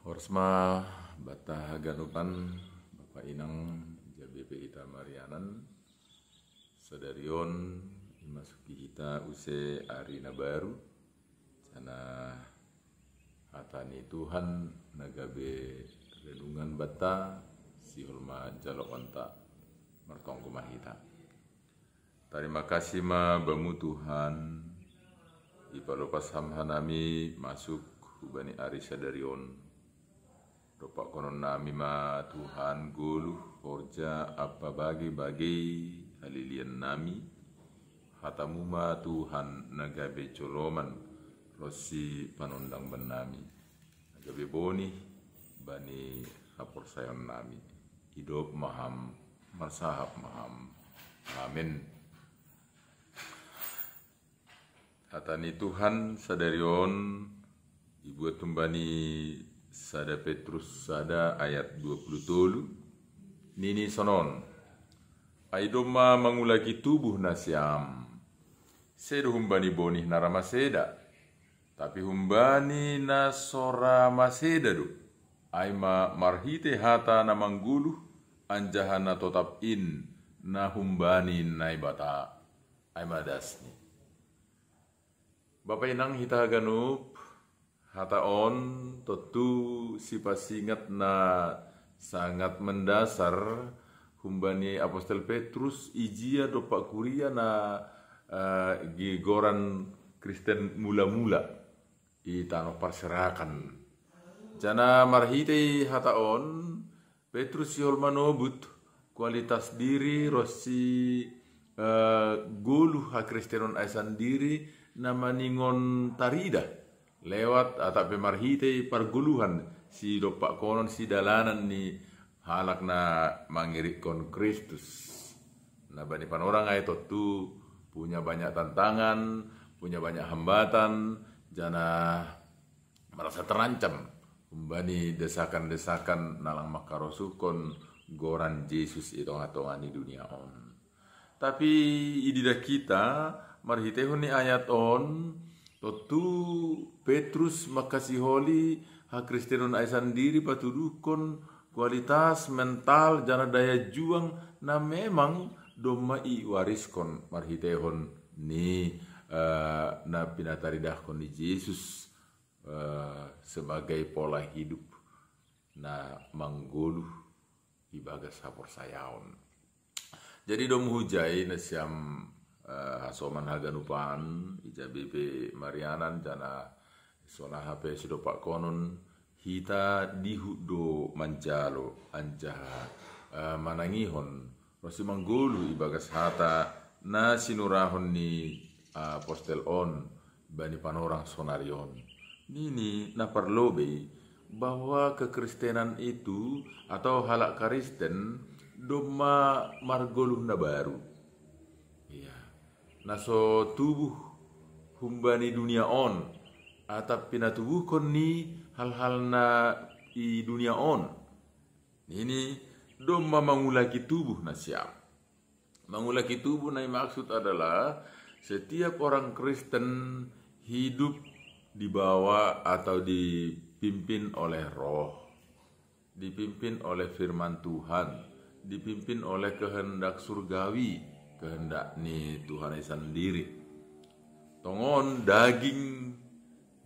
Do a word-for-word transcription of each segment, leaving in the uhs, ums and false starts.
Horas ma banta haganupan, Bapa Inang, J B P hita Marianan, sadari on imasuki hita use ari na baru, janah hata ni Tuhan na gabe renungan banta, sihol ma jaloonta martonggo ma hita. Tarima kasih ma Bamu Tuhan, ipalopas Ham hanami masuk hubani ari sadari on. Dompakkonon nami ma Tuhan goluh, horja ampa bagei-bagei halilian nami. Hatamu ma Tuhan na gabe coloman ronsi panondang bannami, na gabe bonih bani haporsayaon nami. Idop ma Ham, marsahap ma Ham. Amen. Hata ni Tuhan sadari on ibuat humbani sada Petrus sada ayat dua puluh tolu, nini sonon: Ai domma mangulaki tubuh nasiam, sedo humbani bonih na ra maseda, tapi humbani na so ra maseda do, ai ma marhitei hata na manggoluh anjaha na totap in, na humbani Naibata, ai ma dasni. Bapa inang hita haganup, hata on tontu sipasingat na sangat mendasar humbani apostel Petrus, ijia dompak kuria na uh, gigoran Kristen mula-mula i tanoh parserakan. Janah marhitei hata on, Petrus sihol manobut kualitas diri ronsi uh, goluh hakristenon ai sandiri na maningon taridah lewat atap pe marhitei pargoluhan sidompakkonon sidalanan ni halak na mangirikkon Kristus. Na bani panorang ai tontu punya banyak tantangan, punya banyak hambatan, janah merasa terancam humbani desakan-desakan na lang mangkarosuhkon goran Jesus i tongah-tongah ni dunia on. Tapi ididah kita marhiteihon ni ayat on, tontu Petrus mangkasiholi hakristenon ai sandiri patuduhkon kualitas mental janah daya juang na memang domma iwariskon marhiteihon ni uh, na pinataridahkon ni Jesus uh, sebagai pola hidup na manggoluh ibagas haporsayaon. Jadi domu hujai nasiam uh, hasoman haganupan, ija be pe marianan janah sonaha pe sidompakkonon, hita dihut do manjalo anjaha uh, manangihon ronsi manggoluh ibagas hata na sinurahon ni apostel on bani panorang sonari on. Nini na parlobei bahwa kekristenan itu atau halak Kristen domma margoluh na baru. Iya. Na so tubuh humbani dunia on, atap pinatubuhkon ni hal-hal na i dunia on. Nini domma mangulaki tubuh nasiam. Mangulaki tubuh na imaksud adalah setiap orang Kristen hidup dibawa atau dipimpin oleh Roh, dipimpin oleh firman Tuhan, dipimpin oleh kehendak surgawi, kehendak ni Tuhan sandiri. Tongon daging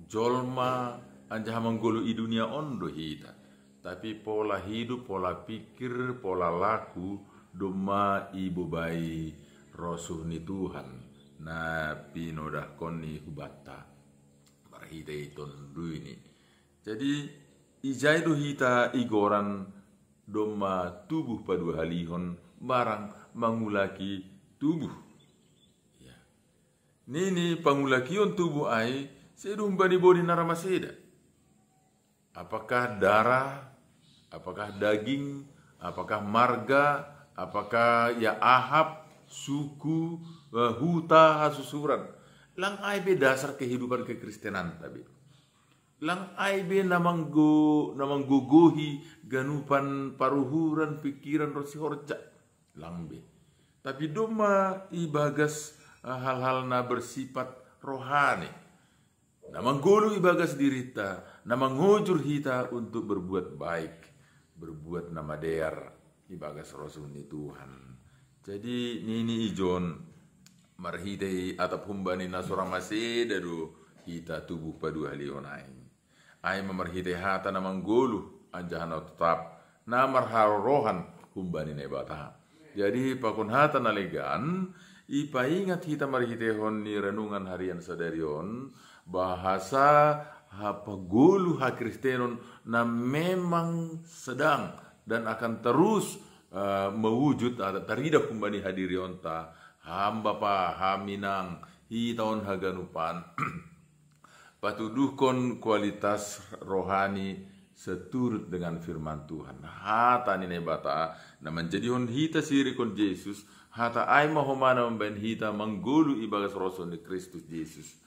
jolma anjaha manggoluh i dunia on do hita. Tapi pola hidup, pola pikir, pola laku domma ibobai rosuh ni Tuhan na pinodahkon ni hubanta marhitei tonduyni. Jadi ijai do hita igoran domma tubuh paduahalihon barang mangulaki tubuh. Ya. Nini pangulakion tubuh ai sedo humbani bonih na ra maseda. Apakah darah, apakah daging, apakah marga, apakah ya ahap, suku, eh, huta, hasusuran. Lang ai be dasar kehidupan kekristenan tabe. Lang ai be na manggo na manggogohi ganupan paruhuran pikiran ronsi horja. Lang be. Tapi domma ibagas eh, hal-hal na bersifat rohani. Na manggolu ibagas dirita, na mangojur hita untuk berbuat baik, berbuat na madear ibagas rosuh ni Tuhan. Jadi nini ijon, marhitei atap humbani na so ra maseda do hita tubu paduahalihon ai. Ai ma marhitei hata na manggolu anjaha na totap, na marharorohan humbani Naibata. Jadi pakon hata na legan, ipaingat hita marhiteihon ni renungan harian sadari on, bahasa hapagolu hakristenon na memang sedang dan akan terus uh, mewujud atau terida humbani hadirionta, hamba pa haminang hita on haganupan patuduhkon kualitas rohani seturut dengan firman Tuhan. Hata ni Naibata na manjadihon hita sirikon Jesus, hata ai ma homana mambahen hita manggolu ibagas rosuh ni Kristus Jesus.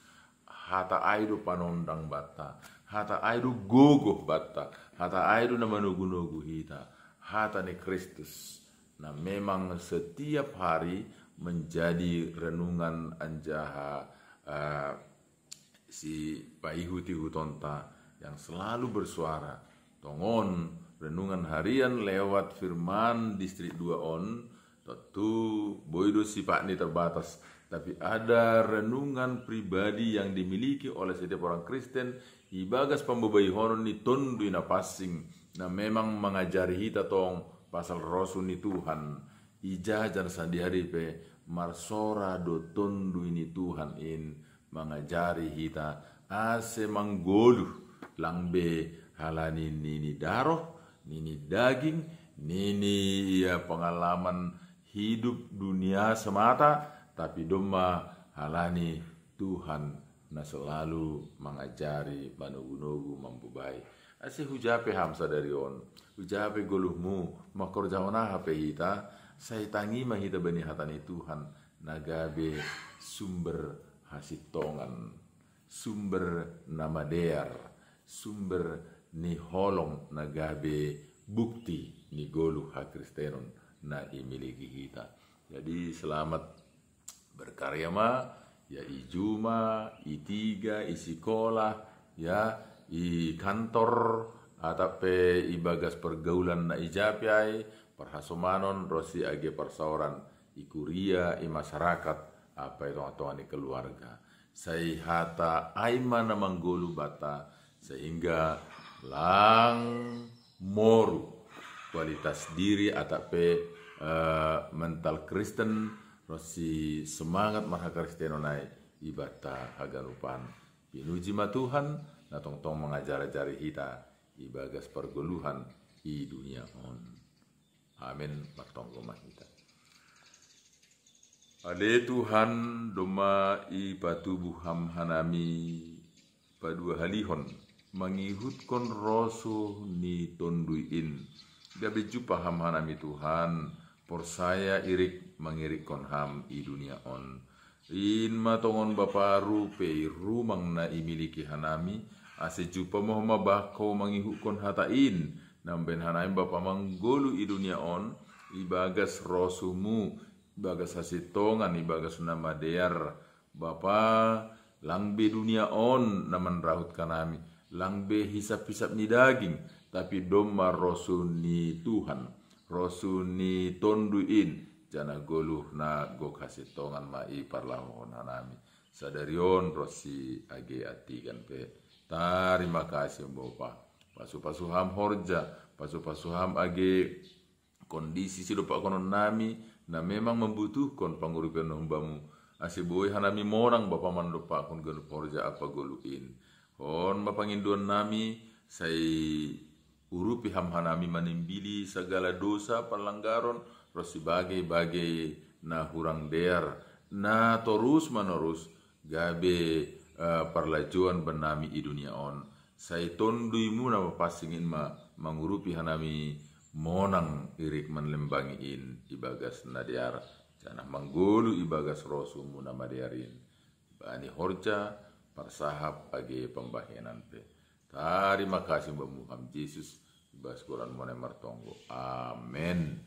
Hata ai do panondang banta, hata ai do gogoh banta, hata ai do na manogu-nogu hita. Hata ni Kristus na memang setiap hari menjadi renungan anjaha uh, si paihut-ihutonta yang selalu bersuara. Tongon renungan harian lewat firman distrik dua on, tentu boi do sifatnya terbatas, tapi ada renungan pribadi yang dimiliki oleh setiap orang Kristen ibagas pambebaihonon ni Tonduy Napansing, na memang mangajari hita tong pasal rosuh ni Tuhan. Ija jan sandihari pe marsora do Tonduy ni Tuhan in mangajari hita ase manggoluh, lang be halani nini daroh, nini daging, nini ia pengalaman hidup dunia semata, tapi domma halani Tuhan na selalu mangajari, manogu-nogu, mambobai. Ase hujape ham sadari on, hujape goluhmu, mangkorjahon aha pe hita, sai tangi ma hita bani hata ni Tuhan na gabe sumber hasintongan, sumber na madear, sumber ni holong na gabe bukti ni goluh hakristenon na imiliki hita. Jadi selamat berkarya ma, ya i juma, i tiga, i sikola, ya i kantor, atap pe ibagas pergaulan na ijape ai, parhasomanon ronsi age parsaoran, i kuria, i masyarakat, apa i tonga-tonga ni keluarga. Sai hata ai ma na manggoluh banta, sehingga lang moru kualitas diri atap pe uh, mental Kristen ronsi semangat marhakristenon ai ibanta haganupan. Pinuji ma Tuhan na tongtong mangajar-ajari hita ibagas pargoluhan i dunia on. Amen. Martonggo ma hita. Ale Tuhan, domma ipatubuh ham hanami paduahalihon mangihutkon rosuh ni Tonduy in. Gabe jumpah ham hanami Tuhan, porsaya irik mangirikkon ham i dunia on. In ma tongon Bapa rupei rumang na imiliki hanami, ase jumpah ma ho mabangko mangihutkon hata in, na mambahen hanami Bapa manggoluh i dunia on, ibagas rosuhmu, ibagas hasintongan, ibagas na madear. Bapa, lang be dunia on na manrahut hanami, lang be hisap-hisap ni daging, tapi domma rosuh ni Tuhan, rosuh ni Tonduy in, janah goluh na gok hasintongan ma i parlahohon hanami. Sadari on ronsi age antigan pe. Tarima kasih Bapa. Pasu-pasu ham horja, pasu-pasu ham age kondisi sidompakkonnami na memang mambutuhkon pangurupion na humbamu, ase boi hanami monang Bapa mandompakkon ganup horja ampa goluh in. On ma pangindoannami, sai urupi ham hanami manimbili sagala dosa, panlanggaron, ronsi bage-bage na hurang dear, na torus-manorus gabe uh, parlajoan bannami i dunia on. Sai Tonduymu na mapansing in ma mangurupi hanami monang irik manlembangi in ibagas na dear, janah manggoluh ibagas rosuhmu na madear in, bani horja, parsahap age pambahenan pe. Tarima kasih Bamu ham Jesus, ibas goran mone martonggo. Amen.